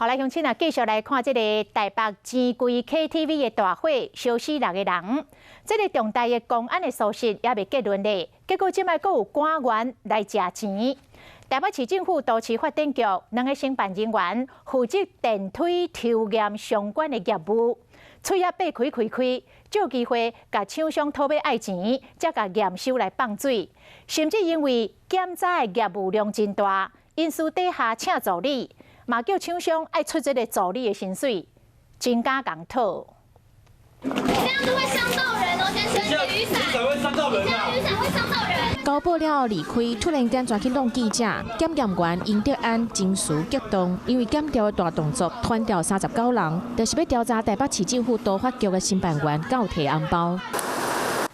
好來，鄉親啊，繼續來看這个台北錢櫃 KTV 的大火，燒死六个人。這个重大的公安的疏失猶未結論咧，結果這擺閣有官員來食錢。台北市政府都市發展局兩个承辦人員負責電梯抽驗相關的業務，喙仔擘開開開，藉機會共廠商討欲愛錢，才共驗收來放水，甚至因為檢查的業務量真大，𪜶私底下請助理，嘛叫廠商愛出這个助理的薪水，真敢共討。這樣子會傷到人哦，先生，雨傘會傷到人啊！雨傘會傷到人。交報了後離開，突然間轉去弄記者，檢驗員殷德安情緒激動，因為檢調的大動作，傳調39人，就是欲調查台北市政府都發局的承辦員敢有提紅包。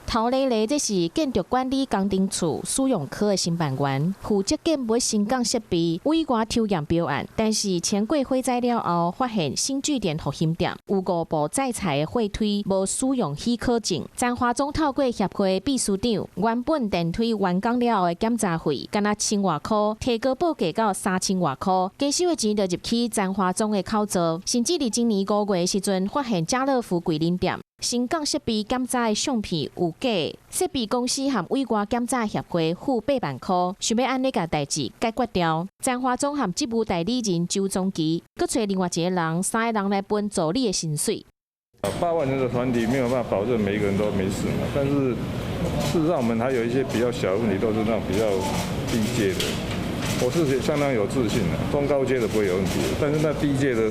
頭咧咧，這是建築管理工程處使用科的承辦員，負責購買新港設備委外抽驗標案。但是前過火災了後，發現新據點復興店有五部載材的貨推無使用許可證。曾華宗透過協會秘書長，原本電梯完工了後的檢查費，干焦千外箍，提高報價到3000外箍，加收的錢就入去曾華宗的口座。甚至佇今年5月的時陣，發現家樂福桂林店新港設備檢查的相片有假，設備公司和委外檢查協會付8萬箍，想欲按呢共代誌解決掉。曾華宗和職務代理人周宗基，閣揣另外一个人，三个人來分助理的薪水。 8萬人的團體沒有辦法保證每一個人都沒事嘛，但是事實上我們還有一些比較小的問題，都是那種比較低階的。我是相當有自信的，中高階的不會有問題，但是那低階的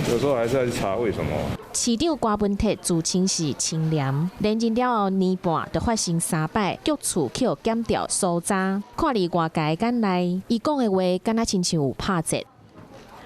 有時候還是要去查為什麼。市長柯文哲自稱是清廉，連任了後年半就發生三擺局處去予檢調搜查，看佇外界眼內，伊講的話敢若親像有拍折。